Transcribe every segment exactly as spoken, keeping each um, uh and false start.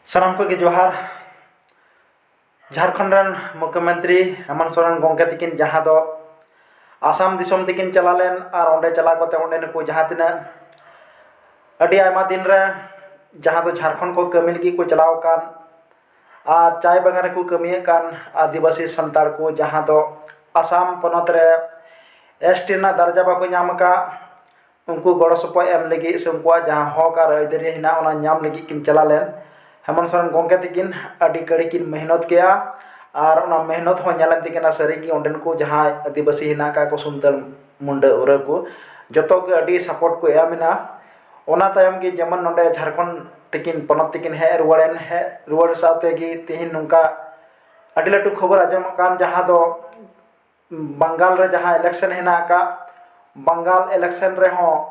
ᱥᱟᱱᱟᱢ ᱠᱚᱜᱮ ᱡᱚᱦᱟᱨ᱾ ᱡᱷᱟᱲᱠᱷᱚᱸᱰ ᱨᱮᱱ ᱢᱩᱠᱷᱭᱚᱢᱚᱱᱛᱨᱤ ᱦᱮᱢᱚᱱᱛ ᱥᱚᱨᱮᱱ ᱜᱚᱢᱠᱮ ᱛᱟᱹᱠᱤᱱ ᱡᱟᱦᱟᱸ ᱫᱚ ᱟᱥᱟᱢ ᱫᱤᱥᱚᱢ ᱛᱮᱠᱤᱱ ᱪᱟᱞᱟᱣ ᱞᱮᱱ ᱟᱨ ᱚᱸᱰᱮ ᱪᱟᱞᱟᱣ ᱠᱟᱛᱮ ᱚᱸᱰᱮ ᱱᱩᱠᱩ ᱡᱟᱦᱟᱸ ᱛᱤᱱᱟᱹᱜ ᱟᱹᱰᱤ ᱟᱭᱢᱟ ᱫᱤᱱ ᱨᱮ ᱡᱟᱦᱟᱸ ᱫᱚ ᱡᱷᱟᱲᱠᱷᱚᱸᱰ ᱠᱚ ᱠᱟᱹᱢᱤ ᱞᱟᱹᱜᱤᱫ ᱠᱚ ᱪᱟᱞᱟᱣ ᱟᱠᱟᱱ ᱟᱨ ᱪᱟᱭ ᱵᱟᱜᱟᱱ ᱨᱮᱠᱚ ᱠᱟᱹᱢᱤᱭᱮᱫ ᱠᱟᱱ ᱟᱹᱫᱤᱵᱟᱹᱥᱤ ᱥᱟᱱᱛᱟᱲ ᱠᱚ ᱡᱟᱦᱟᱸ ᱫᱚ ᱟᱥᱟᱢ ᱯᱚᱱᱚᱛ ᱨᱮ ᱮᱥ ᱴᱤ ᱨᱮᱱᱟᱜ ᱫᱟᱨᱡᱟ ᱵᱟᱠᱚ ᱧᱟᱢ ᱟᱠᱟᱫ, ᱩᱱᱠᱩ ᱜᱚᱲᱚ ᱥᱚᱯᱚᱦᱚᱫ ᱮᱢ ᱞᱟᱹᱜᱤᱫ ᱥᱮ ᱩᱱᱠᱩᱣᱟᱜ ᱡᱟᱦᱟᱸ ᱦᱚᱠ ᱟᱨ ᱟᱹᱭᱫᱟᱹᱨᱤ ᱦᱮᱱᱟᱜ, ᱚᱱᱟ ᱧᱟᱢ ᱞᱟᱹᱜᱤᱫ ᱠᱤᱱ ᱪᱟᱞᱟᱣ ᱞᱮᱱ᱾ ᱦᱮᱢᱚᱱᱛ ᱥᱚᱨᱮᱱ ᱜᱚᱢᱠᱮ ᱛᱟᱹᱠᱤᱱ ᱟᱹᱰᱤ ᱠᱟᱹᱲᱤ ᱠᱤᱱ ᱢᱮᱦᱱᱚᱛ ᱠᱮᱜᱼᱟ ᱟᱨ ᱚᱱᱟ ᱢᱮᱦᱱᱚᱛ ᱦᱚᱸ ᱧᱮᱞᱮᱱ ᱛᱟᱹᱠᱤᱱᱟ᱾ ᱥᱟᱹᱨᱤ ᱜᱮ ᱚᱸᱰᱮᱱ ᱠᱚ ᱡᱟᱦᱟᱸᱭ ᱟᱹᱫᱤᱵᱟᱹᱥᱤ ᱦᱮᱱᱟᱜ ᱟᱠᱟᱫ ᱠᱚ, ᱥᱟᱱᱛᱟᱲ ᱢᱩᱱᱰᱟᱹ ᱩᱨᱟᱹ ᱠᱚ, ᱡᱚᱛᱚ ᱜᱮ ᱟᱹᱰᱤ ᱥᱟᱯᱳᱨᱴ ᱠᱚ ᱮᱢ ᱮᱱᱟ᱾ ᱚᱱᱟ ᱛᱟᱭᱚᱢ ᱜᱮ ᱡᱮᱢᱚᱱ ᱱᱚᱰᱮ ᱡᱷᱟᱲᱠᱷᱚᱸᱰ ᱛᱟᱹᱠᱤᱱ ᱯᱚᱱᱚᱛ ᱛᱟᱹᱠᱤᱱ ᱦᱮᱡ ᱨᱩᱣᱟᱹᱲᱮᱱ, ᱦᱮᱡ ᱨᱩᱣᱟᱹᱲ ᱥᱟᱶᱛᱮ ᱜᱮ ᱛᱮᱦᱮᱧ ᱱᱚᱝᱠᱟ ᱟᱹᱰᱤ ᱞᱟᱹᱴᱩ ᱠᱷᱚᱵᱚᱨ ᱟᱸᱡᱚᱢᱚᱜ ᱠᱟᱱ, ᱡᱟᱦᱟᱸ ᱫᱚ ᱵᱟᱝᱜᱟᱞ ᱨᱮ ᱡᱟᱦᱟᱸ ᱤᱞᱮᱠᱥᱚᱱ ᱦᱮᱱᱟᱜ ᱟᱠᱟᱫ, ᱵᱟᱝᱜᱟᱞ ᱤᱞᱮᱠᱥᱚᱱ ᱨᱮᱦᱚᱸ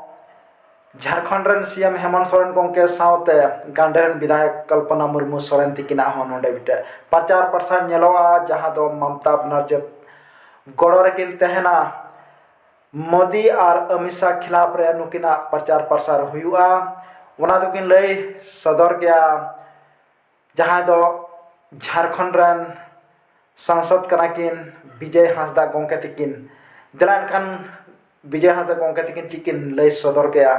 ᱡᱷᱟᱲᱠᱷᱚᱸᱰ ᱨᱮᱱ ᱥᱤ ᱮᱢ ᱦᱮᱢᱚᱱᱛ ᱥᱚᱨᱮᱱ ᱜᱚᱢᱠᱮ ᱥᱟᱶᱛᱮ ᱜᱟᱱᱰᱮ ᱨᱮᱱ ᱵᱤᱫᱷᱟᱭᱚᱠ ᱠᱚᱞᱯᱚᱱᱟ ᱢᱩᱨᱢᱩ ᱥᱚᱨᱮᱱ ᱛᱤᱠᱤᱱᱟᱜ ᱦᱚᱸ ᱱᱚᱰᱮ ᱢᱤᱫᱴᱮᱡ ᱯᱨᱚᱪᱟᱨ ᱯᱨᱚᱥᱟᱨ ᱧᱮᱞᱚᱜᱼᱟ, ᱡᱟᱦᱟᱸ ᱫᱚ ᱢᱚᱢᱚᱛᱟ ᱵᱟᱱᱟᱨᱡᱤ ᱜᱚᱲᱚ ᱨᱮᱠᱤᱱ ᱛᱟᱦᱮᱱᱟ᱾ ᱢᱳᱫᱤ ᱟᱨ ᱚᱢᱤᱛ ᱥᱟᱦ ᱠᱷᱤᱞᱟᱯ ᱨᱮ ᱱᱩᱠᱤᱱᱟᱜ ᱯᱨᱚᱪᱟᱨ ᱯᱨᱚᱥᱟᱨ ᱦᱩᱭᱩᱜᱼᱟ, ᱚᱱᱟ ᱫᱚᱠᱤᱱ ᱞᱟᱹᱭ ᱥᱚᱫᱚᱨ ᱜᱮᱭᱟ᱾ ᱡᱟᱦᱟᱸᱭ ᱫᱚ ᱡᱷᱟᱲᱠᱷᱚᱸᱰ ᱨᱮᱱ ᱥᱟᱝᱥᱚᱫ ᱠᱟᱱᱟ ᱠᱤᱱ, ᱵᱤᱡᱚᱭ ᱦᱟᱸᱥᱫᱟ ᱜᱚᱢᱠᱮ ᱛᱤᱠᱤᱱ᱾ ᱫᱮᱞᱟ ᱮᱱᱠᱷᱟᱱ ᱵᱤᱡᱚᱭ ᱦᱟᱸᱥᱫᱟ ᱜᱚᱢᱠᱮ ᱛᱤᱠᱤᱱ ᱪᱮᱫ ᱠᱤᱱ ᱞᱟᱹᱭ ᱥᱚᱫᱚᱨ ᱠᱮᱜᱼᱟ,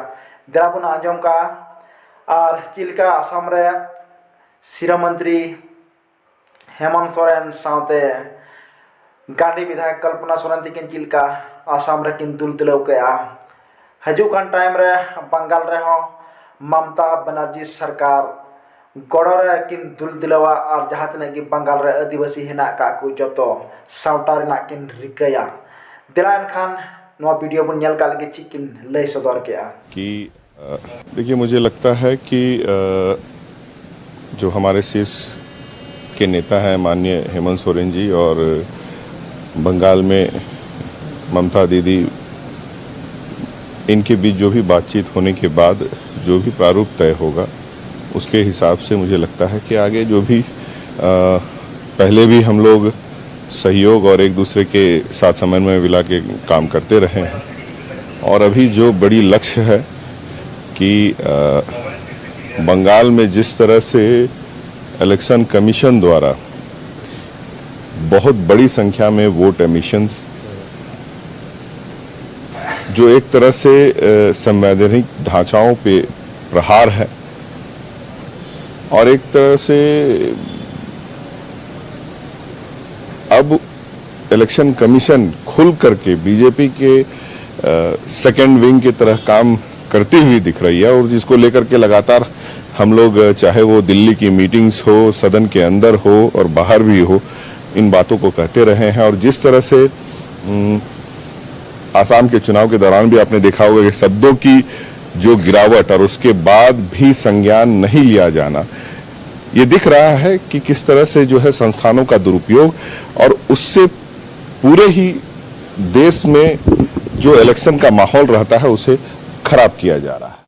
ᱫᱮᱞᱟ ᱵᱚᱱ ᱟᱸᱡᱚᱢ ᱠᱟᱜᱼᱟ᱾ ᱟᱨ ᱪᱮᱫ ᱞᱮᱠᱟ ᱟᱥᱟᱢ ᱨᱮ ᱥᱤᱨᱟᱹ ᱢᱚᱱᱛᱨᱤ ᱦᱮᱢᱚᱱᱛ ᱥᱚᱨᱮᱱ ᱥᱟᱶᱛᱮ ᱜᱟᱱᱰᱤ ᱵᱤᱫᱷᱟᱭᱚᱠ ᱠᱚᱞᱯᱚᱱᱟ ᱥᱚᱨᱮᱱ ᱛᱤᱠᱤᱱ ᱪᱮᱫ ᱞᱮᱠᱟ ᱟᱥᱟᱢ ᱨᱮᱠᱤᱱ ᱫᱩᱞ ᱫᱤᱞᱟᱹᱣ ᱠᱮᱜᱼᱟ᱾ ᱦᱤᱡᱩᱜ ᱠᱟᱱ ᱴᱟᱭᱤᱢ ᱨᱮ ᱵᱟᱝᱜᱟᱞ ᱨᱮᱦᱚᱸ ᱢᱚᱢᱚᱛᱟ ᱵᱟᱱᱟᱨᱡᱤ ᱥᱚᱨᱠᱟᱨ ᱜᱚᱲᱚ ᱨᱮ ᱠᱤᱱ ᱫᱩᱞ ᱫᱤᱞᱟᱹᱣᱟ ᱟᱨ ᱡᱟᱦᱟᱸ ᱛᱤᱱᱟᱹᱜ ᱜᱮ ᱵᱟᱝᱜᱟᱞ ᱨᱮ ᱟᱹᱫᱤᱵᱟᱹᱥᱤ ᱦᱮᱱᱟᱜ ᱟᱠᱟᱫ ᱠᱚ ᱡᱚᱛᱚ ᱥᱟᱶᱛᱟ ᱨᱮᱱᱟᱜ ᱠᱤᱱ ᱨᱤᱠᱟᱹᱭᱟ᱾ ᱫᱮᱞᱟ ᱮᱱᱠᱷᱟᱱ ᱱᱚᱣᱟ ᱵᱷᱤᱰᱤᱭᱳ ᱵᱚᱱ ᱧᱮᱞ ᱠᱟᱜ ᱞᱮᱜᱮ ᱪᱮᱫ ᱠᱤᱱ ᱞᱟᱹᱭ ᱥᱚᱫᱚᱨ ᱠᱮᱜᱼᱟ᱾ कि अ, देखिए, मुझे लगता है कि अ, जो हमारे शीर्ष के नेता हैं माननीय हेमंत सोरेन जी और बंगाल में ममता दीदी, इनके बीच जो भी बातचीत होने के बाद जो भी प्रारूप तय होगा, उसके हिसाब से मुझे लगता है कि आगे जो भी अ, पहले भी हम लोग सहयोग और एक दूसरे के साथ समन्वय मिला के काम करते रहे हैं और अभी जो बड़ी लक्ष्य है कि अ, बंगाल में जिस तरह से इलेक्शन कमीशन द्वारा बहुत बड़ी संख्या में वोट एमिशंस, जो एक तरह से अ, संवैधानिक ढांचाओं पे प्रहार है और एक तरह से अब इलेक्शन कमीशन खुल करके बीजेपी के सेकंड विंग की तरह काम करती हुई दिख रही है और जिसको लेकर के लगातार हम लोग, अ, चाहे वो दिल्ली की मीटिंग्स हो, सदन के अंदर हो और बाहर भी हो, इन बातों को कहते रहे हैं। और जिस तरह से, उम, आसाम के चुनाव के दौरान भी आपने देखा होगा कि शब्दों की जो गिरावट और उसके बाद भी संज्ञान नहीं लिया जाना, ये दिख रहा है कि किस तरह से जो है संस्थानों का दुरुपयोग और उससे पूरे ही देश में जो इलेक्शन का माहौल रहता है, उसे खराब किया जा रहा है।